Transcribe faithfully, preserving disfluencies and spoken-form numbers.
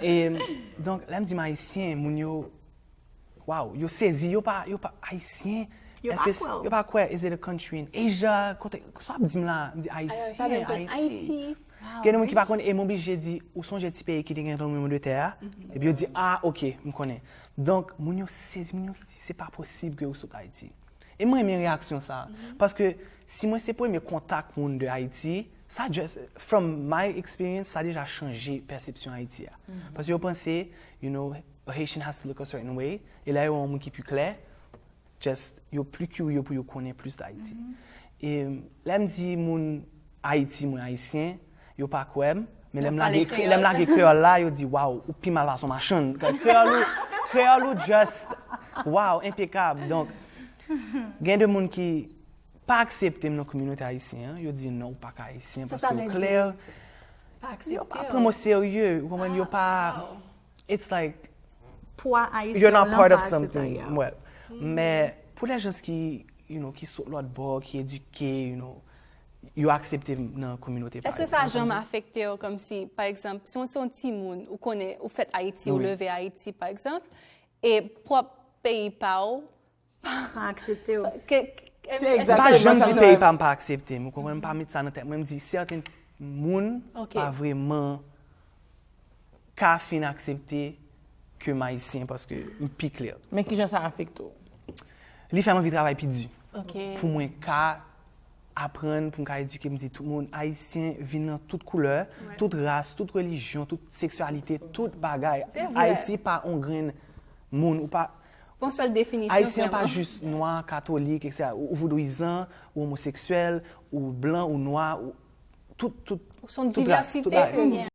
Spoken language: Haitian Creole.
E, donk, lè m di m ayisyen, moun yo, wow, yo sezi, yo pa, yo pa ayisyen. Yo pa Èske kwè w. Yo pa kwè, is it a country in Asia? Kote, sa w ap di m la? M di ayisyen, Ayiti. Gen de moun ki pa konn, e m oblije di, ou sonje ti peyi ki te gen tranblemanntè a? Epi yo di, ah, ok, m konnen. Donk, moun yo sezi, moun yo di, se pa posib ke ou sot Ayiti. E mwen renmen reyaksyon sa. Paske si mwen se premye kontak moun de Ayiti, sa just, from my experience, sa deja chanje pèsepsyon Ayiti a. Paske yo panse, you know, a Haitian has to look a certain way. E lè yo wè yon moun ki pi klè, just, yo pli curious pou yo konnen plis de Ayiti. E lè m di moun Ayiti, mwen ayisyen, yo pa kwè m. Men lè m lage kreyòl la, yo di, wow, ou pi mal pase yon machann. Kreyòl ou, kreyòl ou just, wow, enpekab. Donk, gen de moun ki pa aksepte m nan kominote ayisyen an. Yo di, non, ou pa ka ayisyen paske ou klè. Yo pa pran m o serye, ou konprann? Yo pa, it's like, Pwa ayisyen you're not nan part pa of something. Aksetarya. Well, men pou les gens ki, you know, ki sot lòt bò, ki edike, you know, yo aksepte m nan kominote pa Èske yo. Sa janm afekte w? Kòmsi, pa egzanp, si w se yon timoun, ou konnen, ou fèt Ayiti, ou leve Ayiti, pa egzanp, e pwòp peyi pa w Pa aksepte w. ke, ke- Se M pa Exactement, janm sa di m peyi wè. Pa m pa aksepte m, ou konprann? M pa met sa nan tèt mwen. M di sèten moun Ok. Pa vrèman ka fin aksepte ke m ayisyen paske m pi klè. Men kijan sa afekte w? Li fè m anvi travay pi di. Ok. Pou mwen ka aprann, pou m ka edike, m di tout moun, ayisyen vin nan tout koulè, tout ras, tout relijyon, tout seksyalite, tout bagay. Se vre. Ayiti pa on grenn moun, ou pa, Bon, sèl definisyon. Ayisyen pa Vrèman. Jis nwa, katolik, et cetera. Ou, ou vodouyizan, ou omoseksyèl, ou blan, ou nwa, ou tout, tout, Se yon tout ras, divèsite tout bagay. Ke